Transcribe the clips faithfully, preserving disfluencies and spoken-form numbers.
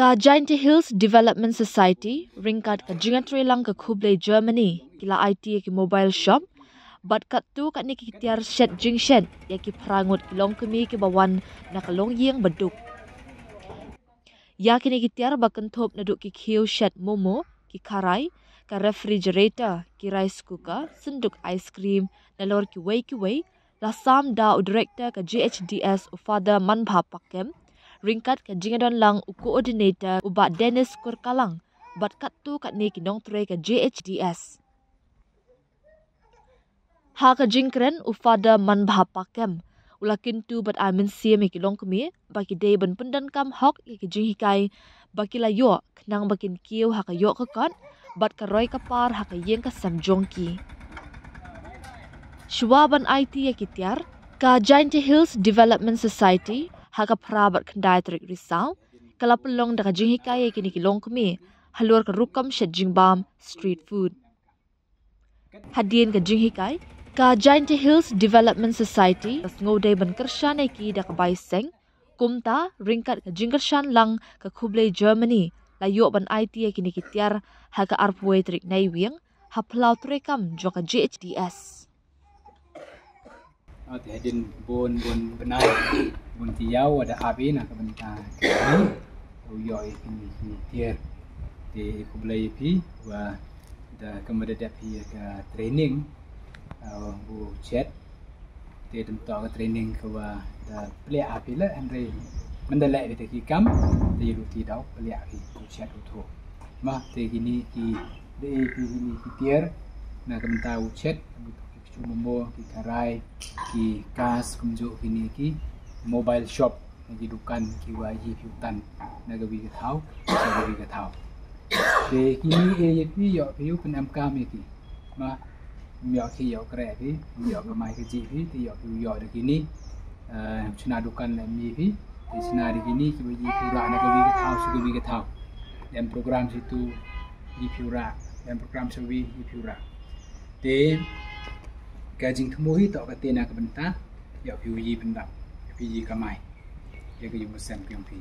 Ka Jaintia Hills Development Society ryngkat ka jingïatreilang ka khublei Germany ki la aiti ïa ki mobile shop bad katto katne ki tiar shet jingshet ïa ki phra ngut ki longkmie kiba wan na ka longïing ba duk. Ïa kine ki tiar ba kynthup naduh ki khiew shet momo, ki kharai, ka refrigerator, ki rice cooker, synduk ice cream, nalor kiwei kiwei, la sam da u director ka J H D S u Father Manbha Pakem, ryngkat ka jingdon lang u coordinator u Bah Dennis Kurkalang bad katto katne ki nongtrei ka J H D S. Ha ka jingkren u Father Manbha Pakem u la kyntu bad ai mynsiem ïa ki longkmie ba ki dei ban pyndonkam hok ïa ki jinghikai ba ki la ïoh khnang ba kin kiew ha ka ïoh ka kot bad ka roi ka par ha ka ïing ka sem jong ki. Shuwa ban aiti ïa ki tiar, ka Jaintia Hills Development Society ha ka phra bad khyndai tarik Risaw ka la pynlong da ka jinghikai ïa kine ki longkmie halor ka rukom shet jingbam, street food. Hadien ka jinghikai, ka Jaintia Hills Development Society ka sngewdei ban kyrshan ïa ki da ka bai seng, kumta ryngkat ka jingkyrshan lang ka khublei Germany la ïoh ban aiti ïa kine ki tiar ha ka arphew tarik Naiwieng ha phyllaw treikam jong ka J H D S. Te hadien bun bun bnai, bun ki ïaw da ap ïa na ka bynta ka u ïoh ïa kine ki tiar. Te khublei ïa phi wa da ka mada dep ïa ka training u chet. Te dam to ka training ka wa da plia ap ïa la hynrei manda leh ïa ki kam te ïa ruti dau plia ïa u chet u tho. Ma te kine ki de ïa kine ki tiar na ka bynta u chet. Ki chu momo, ki karai, ki kas, kumjuh kine ki mobile shop, na ki dukan ki wa yi phi u tan na ka wi ka thaw, na ka wi ka thaw. Te kine e ye phi ïoh phi u pynemkam ïa ki. Ma ym ïoh ki ïoh kre phi, ym ïoh ka mai ka ji phi, te ïoh phi u ïoh da kine. Chna dukan na mi phi, te chna da kine ki wa yi phi u ra na ka wi ka thaw, sa ka wi ka thaw. Em program situ yi phi u ra, em program sa wi yi phi u ra. Te ka jingthmu hi toh ka te na ka bynta ïa phi u yi pyndap, ïa phi u yi kamai ïa ka ïung ka sem ka ïong phi.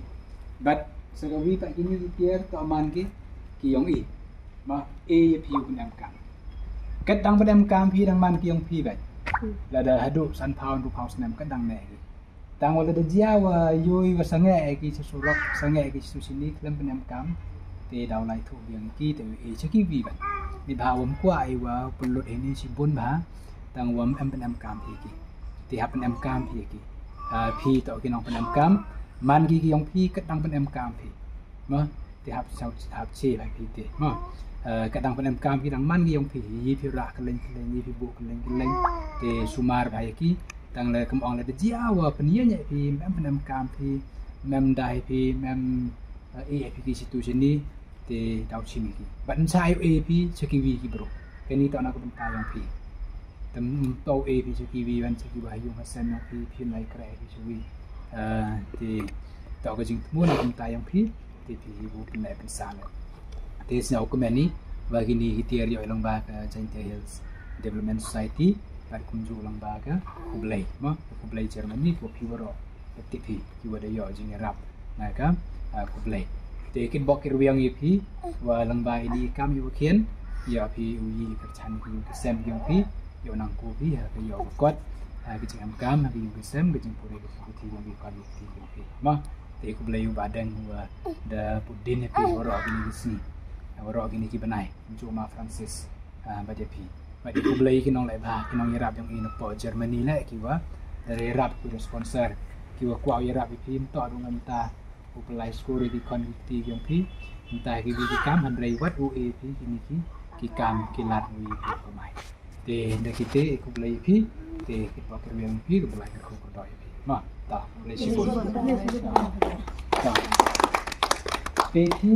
Bad sa ka wi pat kine ki tiar toh man ki ki ïong i. Ma e ïa phi u pynemkam. Kat dang pynemkam phi dang man ki ïong phi bad lada haduh san phaw hynriew phaw snem kat dang ne ki. Tang wa lada jia wa yoi wa sangeh ki sa surok, sangeh ki sa sini khlem pynemkam. Te daw lai thuh biang ki te e cha ki wi ban. Ni bha wam kwah i wa pynlut hini chi bun bha. Tang wam em pynemkam phi ki. Te hap pynemkam phi ki. Phi toh ki nong pynemkam. Man ki ki ïong phi kat dang pynemkam phi. Ma te hap hap che bha phi te. Ma kat dang pynemkam phi dang man ki ïong phi. Yi phi ra kylleng kylleng, yi phi buh kylleng kylleng. Te sumar bha ïa ki. Tang le kum ong le da jia wa pynïeng ïa phi, mem pynemkam phi, mem dai phi, mem e ïa phi ki situ sini, te daw chim ki. Bad nsa ïa e phi cha ki wi ki bro. Kani toh na ka bynta ïong phi. Tem to e phi cha ki wi wan cha ki wa ïung ha sem ïong phi, phi nai kre phi cha wi. Te toh ka jingthmu na ka bynta ïong phi. Te phi hi bu pynleh pynsaw leh. Te sñiaw kmen ni ba kini ki tiar ïoh lyngba ka Jaintia Hills Development Society bad kumjuh lyngba ka Khublei, mo, ka Khublei Germany, ko phi waroh ka tip hi ki wa da ïoh jingïarap na ka Khublei. Te kin bok ki rwiang ïa phi wa lyngba ini kam ïa wa khian ïa phi u yi ka chan ki ïa ka sem ki ïa phi ïa nang ko phi ha ka ïoh ka kot ha ka jingam kam ha ka ïa ka sem ka jingpuri ka phi ki ïa ka kot ïa phi. Mo, te Khublei u ba dang wa da put din ïa phi waroh kini ki sngi, waroh kini ki bnai, ju ma Francis, ah, ba ïa phi. Ba ïa Khublei ki nong lai ba ki nong ïarap jong i na po Germany le ki wa da ïarap ki da sponsor ki wa kwah ïarap ïa phi mto du ngam ta u pelai skur ïa ki kon ki ti jong phi mta ki wi ki kam hynrei wat u e phi kini ki ki kam ki lad u ïa phi kamai. Te da kite Khublei phi, te ki bok rwiang phi, Khublei ka khu ka doi phi. Ma, ta, Khublei shibun. Ta. Te phi.